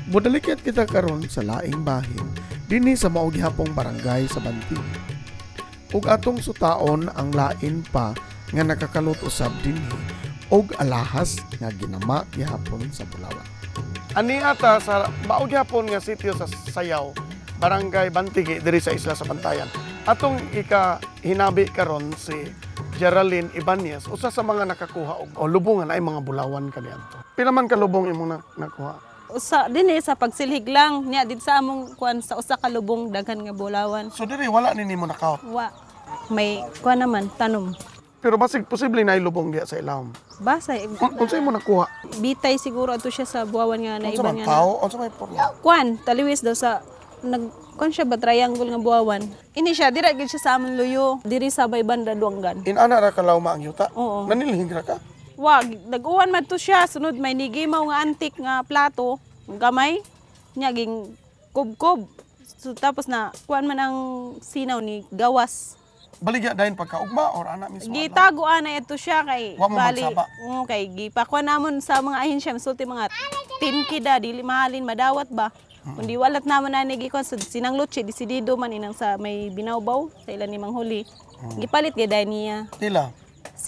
Modalikit kita karon sa laing bahin dinhi sa mao gihapong barangay sa Bantigue. Ug atong sutaon ang lain pa nga nakakalot usab dinhi og alahas nga ginama gihapon sa bulawan. Ani ata sa mao gihapon nga sitio sa Sayaw, Barangay Bantigue diri sa isla sa Bantayan. Atong ika-hinabi karon si Geraldine Ibanez, usa sa mga nakakuha og lubongan ay mga bulawan kaniadto. Pila man ka lubong imong nakuha? Usa dinhi sa pagsilhig lang niya dito sa among kuan sa usa ka lubong daghan nga bulawan. So diri wala ni nimo nakaut. Wa may kuan naman tanom. Pero basig posible na lubong diya sa ilawom. Basa Unsa imo nakuha? Bitay siguro ato siya sa buwawan nga Unsa naiban man nga. tao? Unsa may porma? Kuan taliwis daw sa nag kuan siya ba triangle nga buwawan. Ini siya dira gid siya sa among luyo diri sa bay banda Duanggan. Inana ra kalawma ang yuta? Oo. Nanilhig ra ka? Wa nag-uwan man to siya sunod may nigimaw nga antik nga plato gamay nya ging kubkob. So, tapos na kuan man ang sinaw ni gawas. Baligya dayon pagkaugma or ana mismo? Gitago ana ito siya kay Wa mo bali magsaba. Oo, kay gipakuan namon sa mga ahensya sulti mga 10K da dili mahalin madawat ba. Kundi walat namon ani gikuan sa sinang lutsi desidido man inang sa may binawbaw sa ilan ni Manghuli. Gipalit gyud dayon niya. Pila?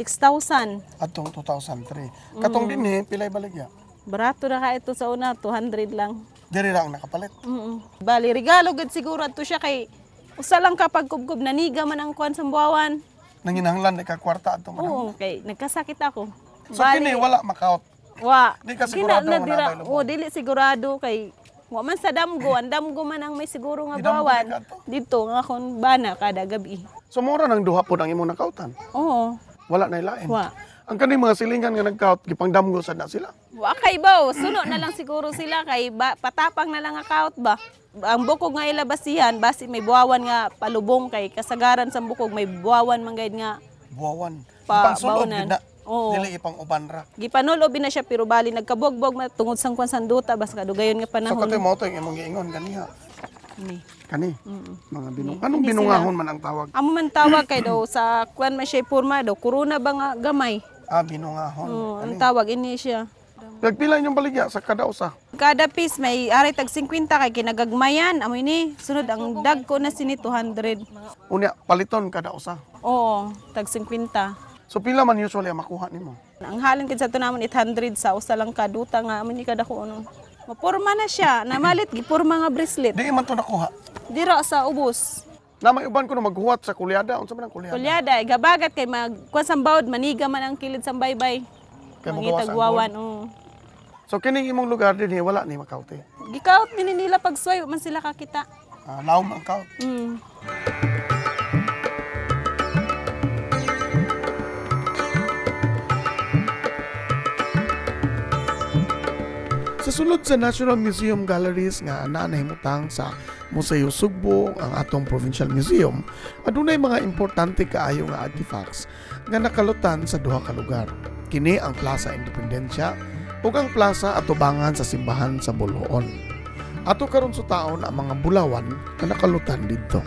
6,000. Atong 2003. Katong dinhi pilay baligya? Barato ra ka ito sa una, 200 lang. Diri ra ang nakapalit. Bali regalo gud siguro ato siya kay usa lang kapag kubkob naniga man ang kuan sa buwawan. Nanginahanglan di ka kwarta adto man. Oo, kay nagkasakit ako. So kini wala makaut. Wa. Di ka sigurado Gina- nga na dira- naabay lubong? Oo, dili sigurado kay wa man sa damgo, ang damgo man ang may siguro nga Gidamgo buwawan. di ka ato? Dito nga akong bana kada gabi. So mura nang duha pod ang imong nakautan. Oo. Wala na ilain. Wa. Ang kaning mga silingan nga nagkaut gipangdamgo sad na sila. Wa kay baw, suno na lang siguro sila kay ba, patapang na lang nga kaut ba. Ang bukog nga ilabasihan basi may buwawan nga palubong kay kasagaran sa bukog may buwawan man gayud nga Buwawan. Pa- Ipangsulod bawnan. gid na. Oo. Dili ipang uban ra. Gipanulob na siya pero bali nagkabogbog man tungod sang kwan sanduta bas kadugayon nga So panahon. katoy mo to imong giingon ganiha. Ni. Kani. Mga binong. Anong Ini binungahon man ang tawag? Amo man tawag kay daw sa kwan man siya porma daw corona ba nga gamay. Ah, binungahon. Oo, ang tawag ini siya. Nagpila inyong baligya sa kada usa? Kada piece may aray tag 50 kay kinagagmayan amo ini. Sunod ang dagko na sini 200. Unya paliton kada usa. Oo, tag 50. So pila man usually ang makuha nimo? Ang halin kid sa to namon 800 sa usa lang kaduta nga amo ni kada ko ano. Mapurma na siya, namalit gipurma nga bracelet. Di man to nakuha. Dira sa ubos. Na may uban ko na maghuwat sa kulyada. Unsa man ang kulyada? Kulyada, gabagat kay mag kuan sa bawd maniga man ang kilid sa baybay. Kay mogawas ang Mangitagwawan, oo. So kining imong lugar dinhi wala ni makauti. Gikaut ni nila pagsuway, wa man sila kakita. Ah, lawom ang kaut. Sa sulod sa National Museum Galleries nga naa nahimutang sa Museo Sugbo, ang atong Provincial Museum, adunay mga importante kaayo nga artifacts nga nakalutan sa duha ka lugar. Kini ang Plaza Independencia ug ang plaza atubangan sa simbahan sa Boljoon. Ato karon sa taon ang mga bulawan nga nakalutan didto.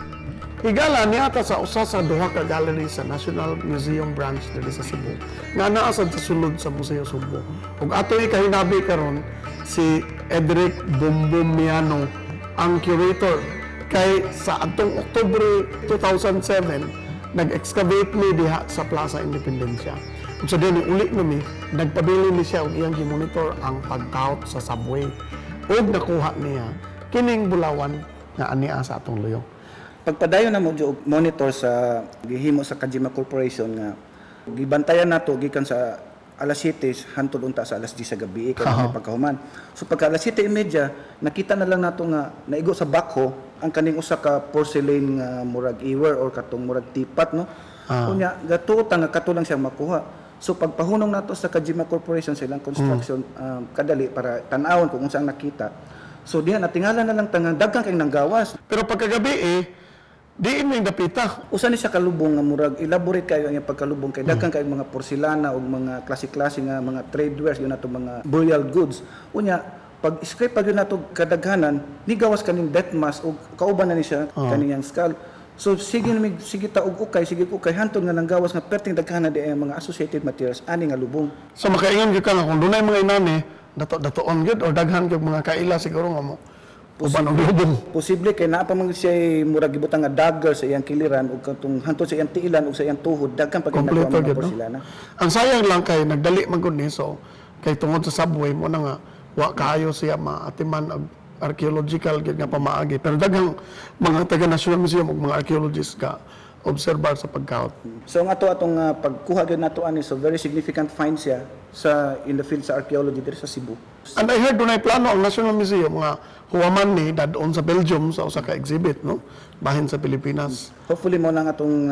Higala niata sa usa sa duha ka gallery sa National Museum branch diri sa Cebu nga naa sad sa sulod sa Museo Sugbo. Ug ato ikahinabi karon si Edric Bombomiano, ang curator, kay sa atong Oktubre 2007 nag-excavate mi diha sa Plaza Independencia. Ug sa dili uli nami, nagpabili ni siya og iyang gimonitor ang pagkaut sa subway. Ug nakuha niya kining bulawan nga ania sa atong luyo. Pagpadayon na mo og monitor sa gihimo sa Kajima Corporation nga gibantayan nato gikan sa alas 7 hantod unta sa alas 10 sa gabi kay may pagkahuman. So pagka alas 7:30 nakita na lang nato nga naigo sa bakho ang kaning usa ka porcelain nga murag ewer or katong murag tipat, no. Unya gatuot nga kato lang siya makuha. So pagpahunong nato sa Kajima Corporation sa ilang construction kadali para tan-awon kung unsa ang nakita. So diha natingala na lang tangang daghan kay nanggawas. Pero pagkagabi diin may dapita. Usa ni siya kalubong nga murag elaborate kayo ang iyang pagkalubong kay daghan kay mga porselana ug mga klase-klase nga mga tradewares yun nato mga burial goods. Unya pag scrape pag yun nato kadaghanan ni gawas kaning death mask ug kauban na ni siya kaniyang skull. So sige mig sige ta og ukay sige ukay hantod nga nanggawas nga perting daghanan di ang mga associated materials ani nga lubong. So makaingon gyud ka nga kung dunay mga inani dato-datoon gyud or daghan gyud mga kaila siguro nga mo uban og lubong. Posible kay naa pa man siya murag gibutang nga dagger sa iyang kiliran ug katong hantod sa iyang tiilan ug sa iyang tuhod, daghan pa gyud Kompleto nakuha mga gyud, no? porselana. Ang sayang lang kay nagdali man gud ni, so kay tungod sa subway mo na nga wa kaayo siya maatiman og archaeological gyud nga pamaagi, pero daghang mga taga National Museum ug mga archaeologists ka obserbar sa pagkaot. So ang ato atong pagkuha gyud nato ani, so very significant find siya sa in the field sa archaeology diri sa Cebu. And I heard dunay plano ang National Museum nga huwaman ni dadon sa Belgium sa usa ka exhibit, no, bahin sa Pilipinas. Hopefully mo na nga atong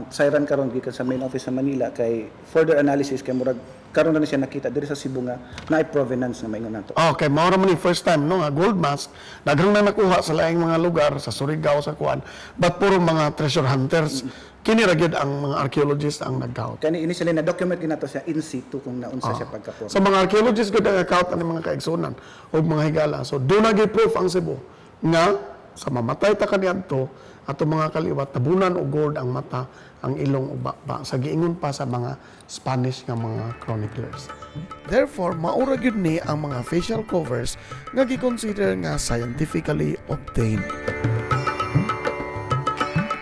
sayran karon gikan sa main office sa Manila kay further analysis, kay murag karon na ni siya nakita diri sa Cebu nga naay provenance nga maingon nato. Okay, mao ra man ni first time, no, nga gold mask. Daghang na nakuha sa laing mga lugar sa Surigao, sa kuan, but puro mga treasure hunters. Kini ra gyud ang mga archaeologists ang nagkaot. Kani initially na document gyud nato siya in situ kung naunsa siya pagkapor. Sa mga archaeologists gud ang account ani mga kaigsunan ug mga higala. So duna gyud proof ang Cebu nga sa mamatay ta kaniadto ato mga kaliwat, tabunan og gold ang mata, ang ilong ug baba, sa giingon pa sa mga Spanish nga mga chroniclers. Therefore, maura gyud ni ang mga facial covers nga gikonsider nga scientifically obtained.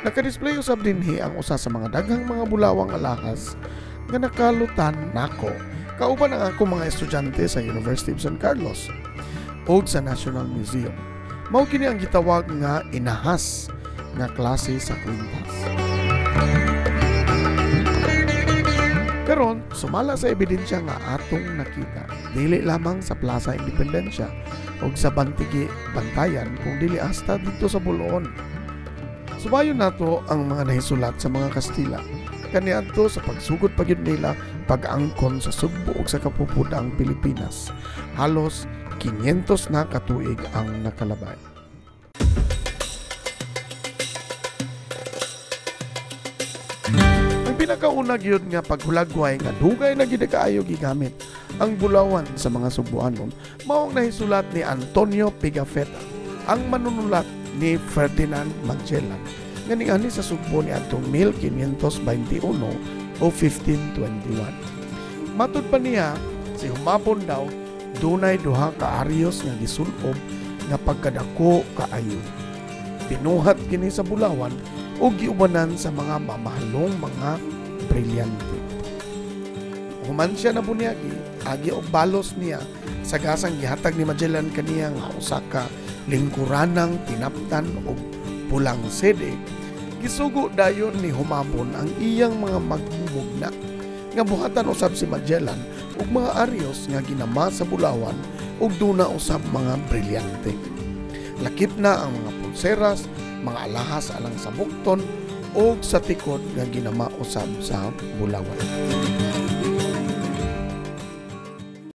Nakadisplay usab dinhi ang usa sa mga daghang mga bulawang alahas nga nakalutan nako kauban ang akong mga estudyante sa University of San Carlos ug sa National Museum. Mao kini ang gitawag nga inahas nga klase sa kwintas. Karon, sumala sa ebidensya nga atong nakita, dili lamang sa Plaza Independencia ug sa Bantigi Bantayan, kung dili hasta dito sa Bolon. Subayon nato ang mga nahisulat sa mga Kastila kaniadto sa pagsugod pa gyud nila pag-angkon sa Sugbo ug sa kapupudang Pilipinas. Halos 500 na katuig ang nakalabay. Ang pinakauna gyud nga paghulagway nga dugay na gyud kaayo gigamit ang bulawan sa mga Sugboanon mao ang nahisulat ni Antonio Pigafetta, ang manunulat ni Ferdinand Magellan nga niani sa Sugbo niadtong 1521 o 1521. Matud pa niya, si Humabon daw dunay duha ka aryos nga gisulob nga pagkadako kaayo. Binuhat kini sa bulawan ug giubanan sa mga mamahalong mga brilyante. Human siya nabunyagi, agi og balos niya sa gasang gihatag ni Magellan kaniya nga usa ka lingkuranang tinaptan og pulang sede. Gisugo dayon ni Humabon ang iyang mga magmumugna nga buhatan usab si Magellan ug mga aryos nga ginama sa bulawan ug duna usab mga brilyante. Lakip na ang mga pulseras, mga alahas alang sa bukton ug sa tikod nga ginama usab sa bulawan.